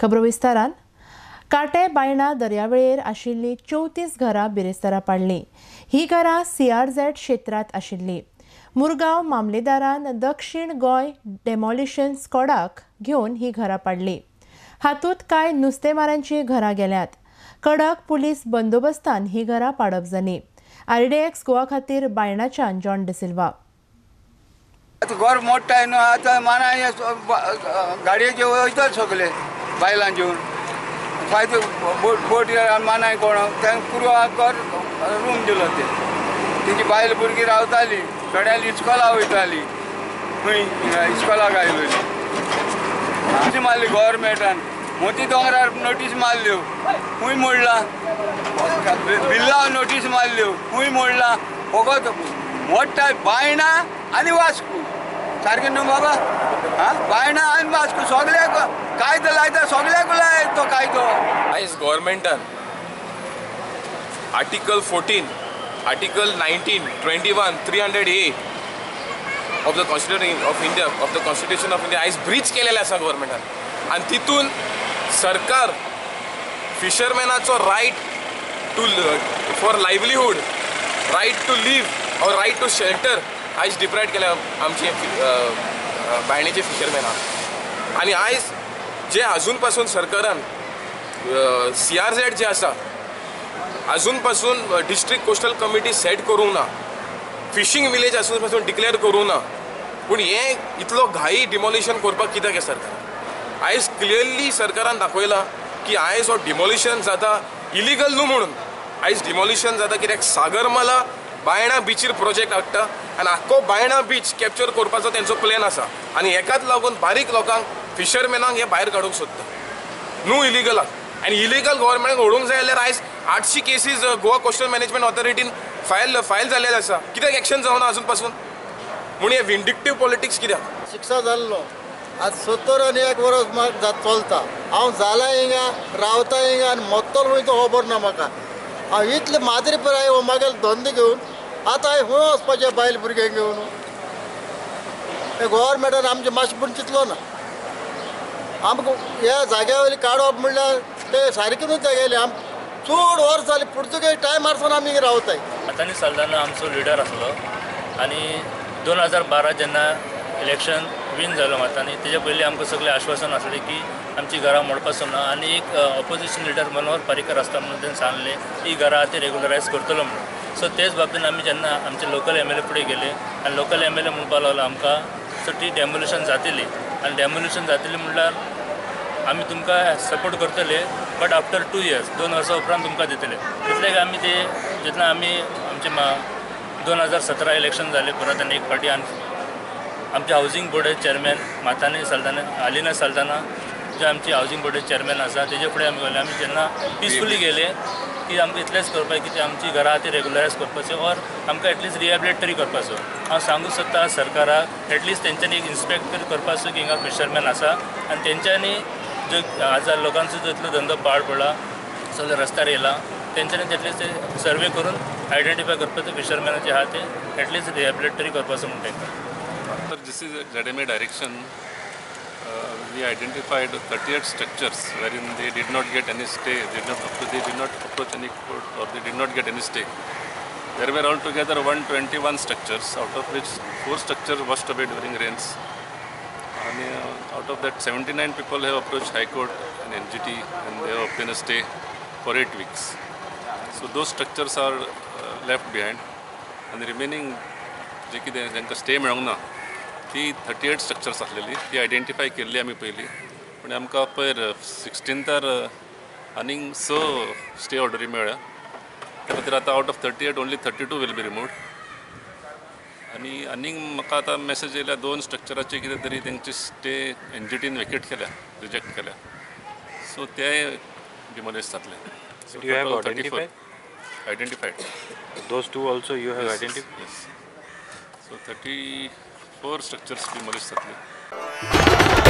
खबरो विस्तारान. काटे बायणा दर्यावेळेर आशिल्ली 34 घरां बिरेस्तारा पाडली. ही घरां सीआरझेड क्षेत्रांत आशिल्ली. मुरगांव मामलेदारान दक्षिण गोंय डेमॉलिशन स्कॉडाक घेवन ही घरां पाडली. हातूंत कांय नुस्तेमारांची घरां गेल्यात. कडक पुलीस बंदोबस्तान ही घरां पाडप जाली. आरडीएक्स गोवा खातीर बायणाच्यान जॉन डिसिल्वा. घर मोडटाय न्हू आतां मानाय गाडयेचे वयतात सगळे बायलां घेवन फायदो बोट मानाय कोण तांकां पुरो घर रूम दिलो ते तेजी बायल भुरगीं रावताली थोड्यांली इस्कोला वयताली खंय इस्कोलाक आयलोली नोटीस मारली गव्हर्मेंटान मोती दोंगरार नोटीस मारल्यो खूंय मोडला बिल्ला नोटीस मारल्यो खूंय मोडला फकत मोडटा बायणा आनी वास्को सारकें न्हू बाबा. आं बायणा आनी वास्को सगळ्याक कायदो लायता सगळ्याक लाय तो कायदो. आयज गव्हर्मेंटान article 14, article 19, 21, 300A of the constitution of India, of the constitution of India आयज ब्रीच केलेलें आसा गव्हर्मेंटान. आनी तितून सरकार फिशरमॅनाचो right to for livelihood, right to live or right to shelter आयज डिप्रायड केल्या आमचे बायणेचे फिशरमॅनाक. आनी आयज जे आजून पासून सरकारान सीआरझेड जे आसा आजून पासून डिस्ट्रिक्ट कोस्टल कमिटी सेट करूंक ना, फिशींग विलेज आजून पासून डिक्लेअर करूंक ना, पूण हें इतलो घाई डिमॉलिशन करपाक कित्याक हें सरकार? आयज क्लियरली सरकारान दाखयलां की आयज हो डिमॉलिशन जाता इलिगल न्हू म्हणून. आयज डिमॉलिशन जाता कित्याक सागरमाला बायणा बिचीर प्रोजेक्ट हाडटा आनी आख्खो बायणा बीच कॅप्चर करपाचो तेंचो प्लॅन आसा. आनी हेकाच लागून बारीक लोकांक फिशरमॅनांक हे भायर काडूंक सोदता न्हू इलिगलाक. आनी इलिगल गव्हर्मेंटाक व्हडूंक जाय जाल्यार आयज 800 केसीज गोवा कोस्टल मॅनेजमेंट ऑथॉरिटीन फायल जाल्लेले आसा. कित्याक एक्शन जावना अजून पासून? म्हूण हे विंडिक्टीव पॉलिटिक्स कित्याक? शिक्षा जाल्लो आज 71 वर्स चलता. हांव जाला हिंगा रावता हिंगा आनी मोत्तलो खंय तो खबर ना म्हाका. हांव इतले माद्री पिराय हो मागेल धंदो घेवन आतां हांवें खंय वचपाचें बायल भुरग्यांक घेवन? हे गव्हर्मेंटान आमचें मातशें पूण चिंतलो ना. आमकां ह्या जाग्या वयली काडप म्हणल्यार ते सारकें न्हू तेगेलें. आम चड वर्स जालीं पुर्तुगेज टायमार आमी हिंगा रावताय. आतांनी साल्दाना आमचो लिडर आसलो आनी 2012 जेन्ना इलेक्शन विन जालो मातांनी तेजे पयलीं आमकां सगळें आश्वासन आसलें की आमची घरां मोडपाचो ना. आनी एक ऑपोजिशन लिडर मनोहर पर्रीकर आसता म्हणून तेणें सांगलें ही घरां ते रेगुलरायज करतलो म्हणून. सो तेच बाबतीन आमी जेन्ना आमचे लोकल एमएलए फुडें गेले आनी लोकल एमएलए म्हणपाक लागलो आमकां सो ती डेमोलिशन जातली आनी डेमोलिशन जातली म्हणल्यार आमी तुमकां सपोर्ट करतले बट आफ्टर 2 इयर्स 2 वर्सां उपरांत तुमकां दितले. तितले आमी ते जेन्ना आमी आमचे 2017 इलेक्शन जालें परत आनी एक फावटी आमचे हावजींग बोर्डाचे चेअरमॅन मातानी साल्दाना आलिना साल्दाना जे आमची हावजींग बोर्डाचे चेअरमॅन आसा तेजे फुडें आमी गेले. आमी जेन्ना पिसफुली गेले की आमकां इतलेंच करपाक की आमची घरां ती रेगुलरायज करपाची ऑर आमकां एटलिस्ट रिहेबिलिटेट तरी करपाचो. हांव सांगूंक सोदता सरकाराक एटलिस्ट तेंच्यांनी एक इन्स्पेक्ट तरी करपाचो की हिंगा फिशरमॅन आसा आनी तेंच्यांनी जो आज लोकांचो जो इतलो धंदो पाड पडला सगळे रस्त्यार येयला तेंच्यांनी एटलिस्ट सर्वे करून आयडेंटिफाय करपाचो फिशरमॅनाचे आहा ते एटलिस्ट रिहेबिलिटेट तरी करपाचो म्हणटा तांकां. Sir, this is ZMA direction. We identified 38 structures wherein they did not get any stay, they did not approach any court or they did not get any stay. There were altogether 121 structures, out of which 4 structures washed away during rains. And out of that, 79 people have approached High Court and NGT and they have obtained a stay for 8 weeks. So those structures are left behind, and the remaining जे कितें तांकां stay मेळोंक ना ती 38 structures आसलेली ती identify केल्ली आमी पयलीं. पूण आमकां पयर 16तार आनीक 6 स्टे ऑर्डरी मेळ्ळ्या. त्या खातीर आतां out of 38 only 32 will be removed. आनी आनीक म्हाका आतां मॅसेज येयल्या 2 स्ट्रक्चराचे कितें तरी तेंची स्टे एनजीटीन वेकेट केल्या, रिजेक्ट केल्या. सो ते डिमोलिश जातले. So you have identified? Identified. Those 2 also you have identified? Yes. So 34 structures demolish जातले.